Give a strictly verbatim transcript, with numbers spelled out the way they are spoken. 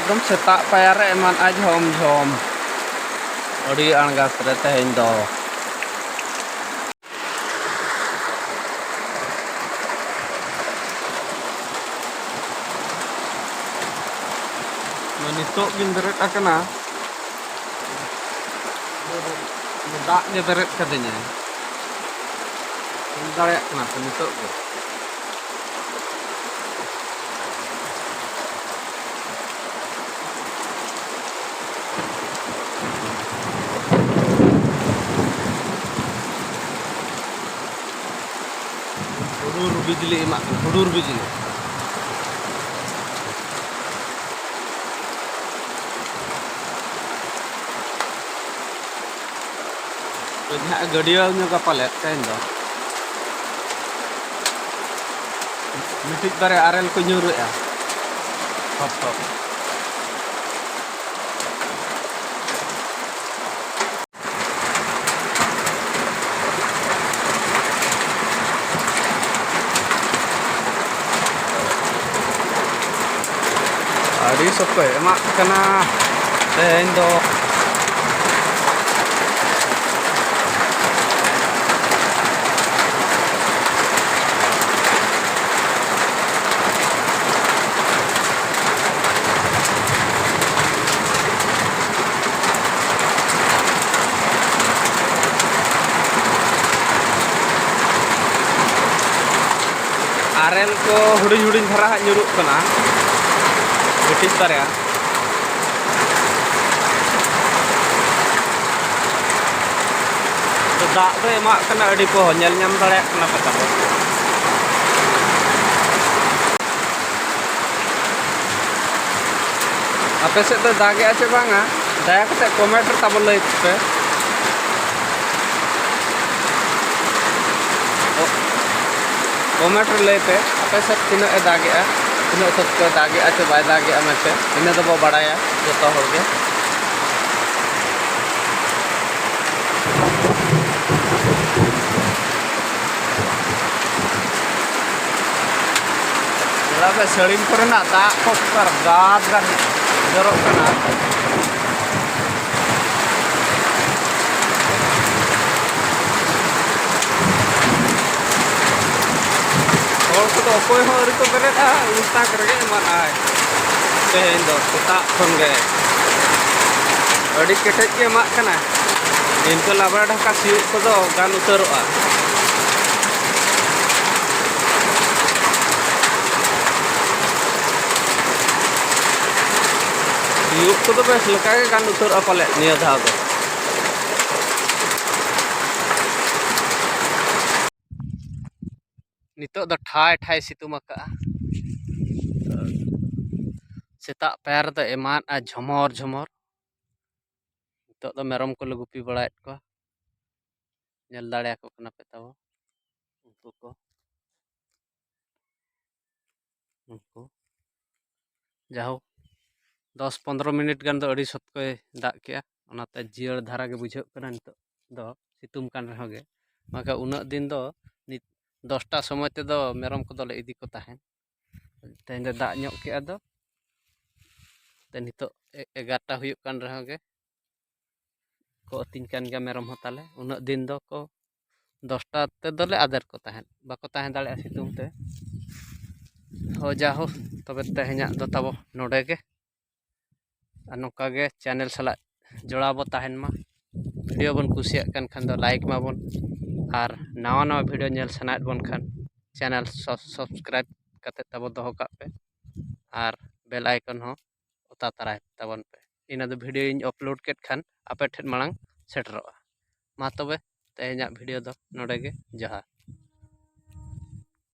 ᱮᱠᱫᱚᱢ ᱥᱮᱛᱟᱜ ᱯᱟᱭᱟᱨ ᱨᱮ ᱮᱢᱟᱱ ᱟᱭ ᱡᱷᱚᱢ ᱡᱷᱚᱢ᱾ ᱟᱹᱰᱤ ᱟᱬᱜᱟᱛ ᱨᱮ ᱛᱮᱦᱮᱧ ᱫᱚ᱾ ᱱᱤᱛᱚᱜ ᱜᱤᱧ ᱵᱮᱨᱮᱫ ᱟᱠᱟᱱᱟ᱾ ᱫᱟᱜ ᱜᱮ ᱵᱮᱨᱮᱫ ᱠᱟᱹᱫᱤᱧᱟᱭ᱾ ᱧᱮᱞ ᱫᱟᱲᱮᱭᱟᱜ ᱠᱟᱱᱟ ᱯᱮ ᱱᱤᱛᱚᱜ ᱜᱮ᱾ ᱦᱩᱰᱩᱨ ᱵᱤᱡᱽᱞᱤ ᱮᱢᱟᱜ ᱠᱟᱱᱟ, ᱦᱩᱰᱩᱨ ᱵᱤᱡᱽᱞᱤ᱾ ᱠᱟᱹᱡ ᱦᱟᱸᱜ ᱜᱟᱹᱰᱭᱟᱹ ᱧᱚᱜᱟ ᱯᱟᱞᱮᱫ ᱛᱮᱦᱮᱧ ᱫᱚ᱾ ᱢᱤᱫᱴᱤᱡ ᱵᱟᱨᱭᱟ ᱟᱨᱮᱞ ᱠᱚ ᱧᱩᱨᱩᱜᱼᱟ᱾ ᱴᱷᱚᱯ ᱴᱷᱚᱯ᱾ ᱟᱹᱰᱤ ᱥᱚᱠᱛᱚᱭ ᱮᱢᱟᱜ ᱠᱟᱱᱟ ᱛᱮᱦᱮᱧ ᱫᱚ᱾ ᱟᱨᱮᱞ ᱠᱚ ᱦᱩᱰᱤᱧ ᱦᱩᱰᱤᱧ ᱫᱷᱟᱨᱟ ᱦᱟᱸᱜ ᱧᱩᱨᱩᱜ ᱠᱟᱱᱟ, ᱢᱤᱫᱴᱤᱡ ᱵᱟᱨᱭᱟ᱾ ᱫᱟᱜ ᱫᱚ ᱮᱢᱟᱜ ᱠᱟᱱᱟ ᱟᱹᱰᱤ ᱯᱚᱦᱚ, ᱧᱮᱞ ᱧᱟᱢ ᱫᱟᱲᱮᱭᱟᱜ ᱠᱟᱱᱟ ᱯᱮ ᱛᱟᱵᱚ᱾ ᱟᱯᱮ ᱥᱮᱫ ᱫᱚ ᱫᱟᱜᱮᱜᱼᱟ ᱪᱮ ᱵᱟᱝᱟ? ᱫᱟᱭᱟ ᱠᱟᱛᱮ ᱠᱚᱢᱮᱱᱴ ᱨᱮ ᱛᱟᱵᱚ ᱞᱟᱹᱭ ᱯᱮ᱾ ᱠᱚᱢᱮᱱᱴ ᱨᱮ ᱞᱟᱹᱭ ᱯᱮ, ᱟᱯᱮ ᱥᱮᱫ ᱛᱤᱱᱟᱹᱜ ᱮ ᱫᱟᱜᱮᱜᱼᱟ, ᱛᱤᱱᱟᱹᱜ ᱥᱚᱠᱛᱚᱭ ᱫᱟᱜᱮᱜᱼᱟ ᱪᱮ ᱵᱟᱭ ᱫᱟᱜᱮᱜᱼᱟ ᱢᱮᱱᱛᱮ, ᱤᱱᱟᱹ ᱫᱚᱵᱚ ᱵᱟᱲᱟᱭᱟ ᱡᱚᱛᱚ ᱦᱚᱲ ᱜᱮ᱾ ᱧᱮᱞᱚᱜ ᱯᱮ, ᱥᱟᱹᱲᱤᱢ ᱠᱚᱨᱮᱱᱟᱜ ᱫᱟᱜ ᱠᱚ ᱚᱠᱟ ᱜᱟᱫ ᱜᱟᱫ ᱡᱚᱨᱚᱜ ᱠᱟᱱᱟ᱾ ᱦᱚᱲ ᱠᱚᱫᱚ ᱚᱠᱚᱭ ᱦᱚᱸ ᱟᱹᱣᱨᱤ ᱠᱚ ᱵᱮᱨᱮᱫᱼᱟ, ᱩᱱ ᱛᱟᱠ ᱨᱮᱜᱮ ᱮᱢᱟᱜᱼᱟᱭ᱾ ᱛᱮᱦᱮᱧ ᱫᱚ ᱥᱮᱛᱟᱜ ᱠᱷᱚᱱ ᱜᱮ ᱟᱹᱰᱤ ᱠᱮᱴᱮᱡ ᱜᱮ ᱮᱢᱟᱜ ᱠᱟᱱᱟ᱾ ᱤᱱᱠᱟᱹ ᱞᱟᱵᱲᱟ ᱰᱷᱟᱠᱟ ᱥᱤᱭᱳᱜ ᱠᱚᱫᱚ ᱜᱟᱱ ᱩᱛᱟᱹᱨᱚᱜᱼᱟ᱾ ᱥᱤᱭᱳᱜ ᱠᱚᱫᱚ ᱵᱮᱥ ᱞᱮᱠᱟ ᱜᱮ ᱜᱟᱱ ᱩᱛᱟᱹᱨᱚᱜᱼᱟ ᱯᱟᱞᱮᱫ ᱱᱤᱭᱟᱹ ᱫᱷᱟᱣ ᱫᱚ᱾ ᱱᱤᱛᱚᱜ ᱫᱚ ᱴᱷᱟᱭ ᱴᱷᱟᱭ ᱥᱤᱛᱩᱝ ᱟᱠᱟᱜᱼᱟ᱾ ᱥᱮᱛᱟᱜ ᱯᱟᱭᱟᱨ ᱨᱮᱫᱚ ᱮᱢᱟᱱ ᱟᱨ ᱡᱷᱚᱢᱚᱨ ᱡᱷᱚᱢᱚᱨ᱾ ᱱᱤᱛᱚᱜ ᱫᱚ ᱢᱮᱨᱚᱢ ᱠᱚᱞᱮ ᱜᱩᱯᱤ ᱵᱟᱲᱟᱭᱮᱫ ᱠᱚᱣᱟ᱾ ᱧᱮᱞ ᱫᱟᱲᱮᱭᱟᱠᱚ ᱠᱟᱱᱟ ᱯᱮ ᱛᱟᱵᱚ ᱩᱱᱠᱩ ᱠᱚ᱾ ᱩᱱᱠᱩ ᱡᱟᱦᱳᱠ, ᱫᱚᱥ ᱯᱚᱱᱨᱚ ᱢᱤᱱᱤᱴ ᱜᱟᱱ ᱫᱚ ᱟᱹᱰᱤ ᱥᱚᱠᱛᱚᱭ ᱫᱟᱜ ᱠᱮᱜᱼᱟ, ᱚᱱᱟᱛᱮ ᱡᱤᱭᱟᱹᱲ ᱫᱷᱟᱨᱟ ᱜᱮ ᱵᱩᱡᱷᱟᱹᱜ ᱠᱟᱱᱟ ᱱᱤᱛᱚᱜ ᱫᱚ, ᱥᱤᱛᱩᱝ ᱠᱟᱱ ᱨᱮᱦᱚᱸ ᱜᱮ᱾ ᱵᱟᱝᱠᱷᱟᱱ ᱩᱱᱟᱹᱜ ᱫᱤᱱ ᱫᱚ ᱱᱤᱛ ᱫᱚᱥᱴᱟ ᱥᱚᱢᱚᱭ ᱛᱮᱫᱚ ᱢᱮᱨᱚᱢ ᱠᱚᱫᱚᱞᱮ ᱤᱫᱤ ᱠᱚ ᱛᱟᱦᱮᱸᱫ᱾ ᱛᱮᱦᱮᱧ ᱫᱚ ᱫᱟᱜ ᱧᱚᱜ ᱠᱮᱜᱼᱟ ᱫᱚ, ᱛᱮ ᱱᱤᱛᱚᱜ ᱮ-, ᱮᱜᱟᱨᱚᱴᱟ ᱦᱩᱭᱩᱜ ᱠᱟᱱ ᱨᱮᱦᱚᱸ ᱜᱮ ᱠᱚ ᱟᱹᱛᱤᱧ ᱠᱟᱱ ᱜᱮᱭᱟ ᱢᱮᱨᱚᱢ ᱦᱚᱸ ᱛᱟᱞᱮ᱾ ᱩᱱᱟᱹᱜ ᱫᱤᱱ ᱫᱚᱠᱚ ᱫᱚᱥᱴᱟ ᱛᱮᱫᱚᱞᱮ ᱟᱫᱮᱨ ᱠᱚ ᱛᱟᱦᱮᱸᱫ, ᱵᱟᱠᱚ ᱛᱟᱦᱮᱸ ᱫᱟᱲᱮᱭᱟᱜᱼᱟ ᱥᱤᱛᱩᱝ ᱛᱮ᱾ ᱦᱳᱭ, ᱡᱟ ᱦᱳᱠ, ᱛᱚᱵᱮ ᱛᱮᱦᱮᱧᱟᱜ ᱫᱚ ᱛᱟᱵᱚ ᱱᱚᱰᱮ ᱜᱮ᱾ ᱟᱨ ᱱᱚᱝᱠᱟ ᱜᱮ ᱪᱮᱱᱮᱞ ᱥᱟᱞᱟᱜ ᱡᱚᱲᱟᱣ ᱵᱚ ᱛᱟᱦᱮᱱ ᱢᱟ᱾ ᱵᱷᱤᱰᱤᱭᱳ ᱵᱚᱱ ᱠᱩᱥᱤᱭᱟᱜ ᱠᱟᱱ ᱠᱷᱟᱱ ᱫᱚ ᱞᱟᱭᱤᱠ ᱢᱟᱵᱚᱱ, ᱟᱨ ᱱᱟᱣᱟ ᱱᱟᱣᱟ ᱵᱷᱤᱰᱤᱭᱳ ᱧᱮᱞ ᱥᱟᱱᱟᱭᱮᱫ ᱵᱚᱱ ᱠᱷᱟᱱ ᱪᱮᱱᱮᱞ ᱥᱚᱵᱥᱠᱨᱟᱭᱤᱵ ᱠᱟᱛᱮ ᱛᱟᱵᱚ ᱫᱚᱦᱚ ᱠᱟᱜ ᱯᱮ, ᱟᱨ ᱵᱮᱞ ᱟᱭᱠᱚᱱ ᱦᱚᱸ ᱚᱛᱟ ᱛᱟᱨᱟᱭ ᱛᱟᱵᱚᱱ ᱯᱮ᱾ ᱤᱱᱟᱹ ᱫᱚ ᱵᱷᱤᱰᱤᱭᱳᱧ ᱟᱯᱞᱳᱰ ᱠᱮᱫ ᱠᱷᱟᱱ ᱟᱯᱮ ᱴᱷᱮᱱ ᱢᱟᱲᱟᱝ ᱥᱮᱴᱮᱨᱚᱜᱼᱟ᱾ ᱢᱟ ᱛᱚᱵᱮ, ᱛᱮᱦᱮᱧᱟᱜ ᱵᱷᱤᱰᱤᱭᱳ ᱫᱚ ᱱᱚᱰᱮ ᱜᱮ᱾ ᱡᱚᱦᱟᱨ᱾